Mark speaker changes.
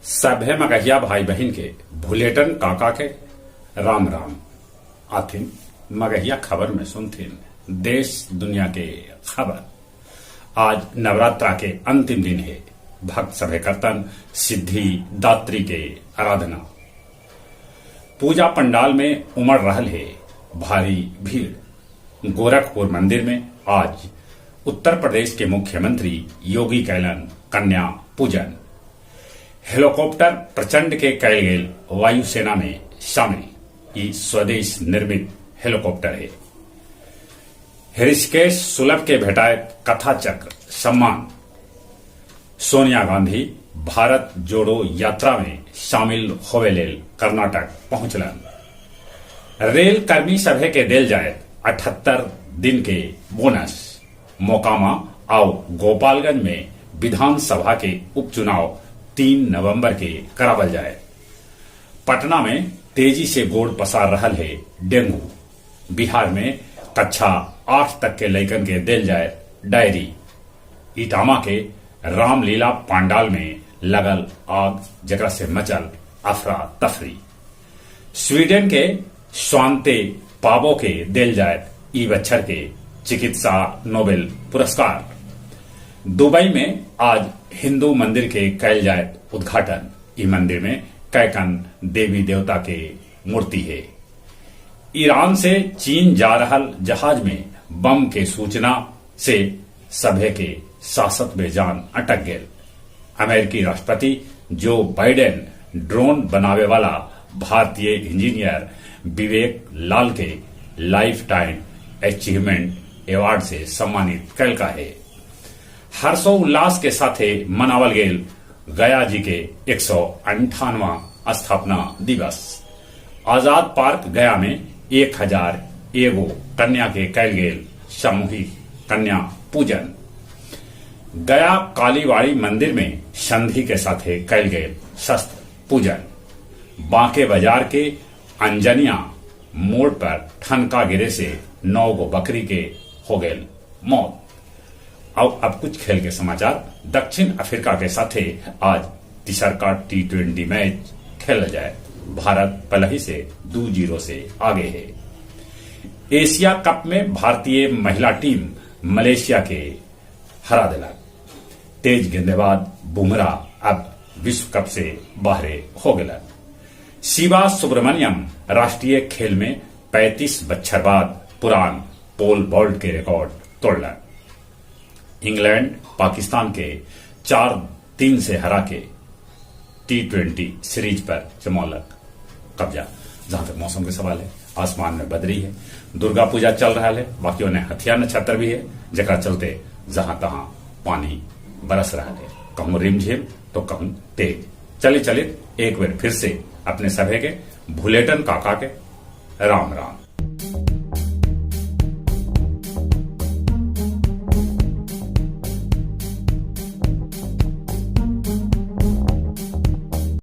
Speaker 1: सभे मगहिया भाई बहिन के भुलेटन काका के राम राम। आथिन मगहिया खबर में सुनथिन देश दुनिया के खबर। आज नवरात्रा के अंतिम दिन है। भक्त सभे करतन सिद्धि दात्री के आराधना। पूजा पंडाल में उमड़ रहल है भारी भीड़। गोरखपुर मंदिर में आज उत्तर प्रदेश के मुख्यमंत्री योगी कैलन कन्या पूजन। हेलीकॉप्टर प्रचंड के कैल गेल वायुसेना में शामिल। ई स्वदेश निर्मित हेलीकॉप्टर है। ऋषिकेश सुलभ के भेटायत कथा चक्र सम्मान। सोनिया गांधी भारत जोड़ो यात्रा में शामिल होवे लेल कर्नाटक पहुंचलन। रेल कर्मी सभे के देल जायत 78 दिन के बोनस। मोकामा आउ गोपालगंज में विधानसभा के उपचुनाव 3 नवंबर के करावल जाए। पटना में तेजी से गोड़ पसार रहल है डेंगू। बिहार में कक्षा 8 तक के लइकन के देल जाए डायरी। इटामा के रामलीला पांडाल में लगल आग, जकरा से मचल अफरा तफरी। स्वीडन के स्वांते पाबो के देल जाए ई बच्छर के चिकित्सा नोबेल पुरस्कार। दुबई में आज हिंदू मंदिर के कैल जाए उद्घाटन। ई मंदिर में कैकन देवी देवता के मूर्ति है। ईरान से चीन जा रहल जहाज में बम के सूचना से सभे के सासत में जान अटक गेल। अमेरिकी राष्ट्रपति जो बाइडेन ड्रोन बनावे वाला भारतीय इंजीनियर विवेक लाल के लाइफ टाइम अचीवमेंट अवार्ड से सम्मानित कैलका है। हर्षोल्लास के साथे मनावल गेल गया जी के 198वां स्थापना दिवस। आजाद पार्क गया में 1000 एगो कन्या के कैल गेल सामूहिक कन्या पूजन। गया कालीबाड़ी मंदिर में संधि के साथे कैल गेल शस्त्र पूजन। बांके बाजार के अंजनिया मोड़ पर ठनका गिरे से 9 गो बकरी के हो गेल मौत। और अब कुछ खेल के समाचार। दक्षिण अफ्रीका के साथे आज तीसरका T20 match खेला जाए। भारत पहले ही से 2-0 से आगे है। एशिया कप में भारतीय महिला टीम मलेशिया के हरा दिला। तेज गेंदबाज बुमराह अब विश्व कप से बाहर हो गया। शिवा सुब्रमण्यम राष्ट्रीय खेल में 35 बच्छर बाद पुरान पोल वॉल्ट के रिकॉर्ड तोड़लन। इंग्लैंड पाकिस्तान के 4-3 से हरा के T20 series पर जमौलक कब्जा। जहां तक मौसम के सवाल है, आसमान में बदरी है, दुर्गा पूजा चल रहा है, बाकी उन्हें हथिया नक्षत्र भी है, जकरा चलते जहां तहां पानी बरस रहा है, कहूं रिमझिम तो कहूं तेज। चले चले एक बार फिर से अपने सभे के भुलेटन काका के राम राम।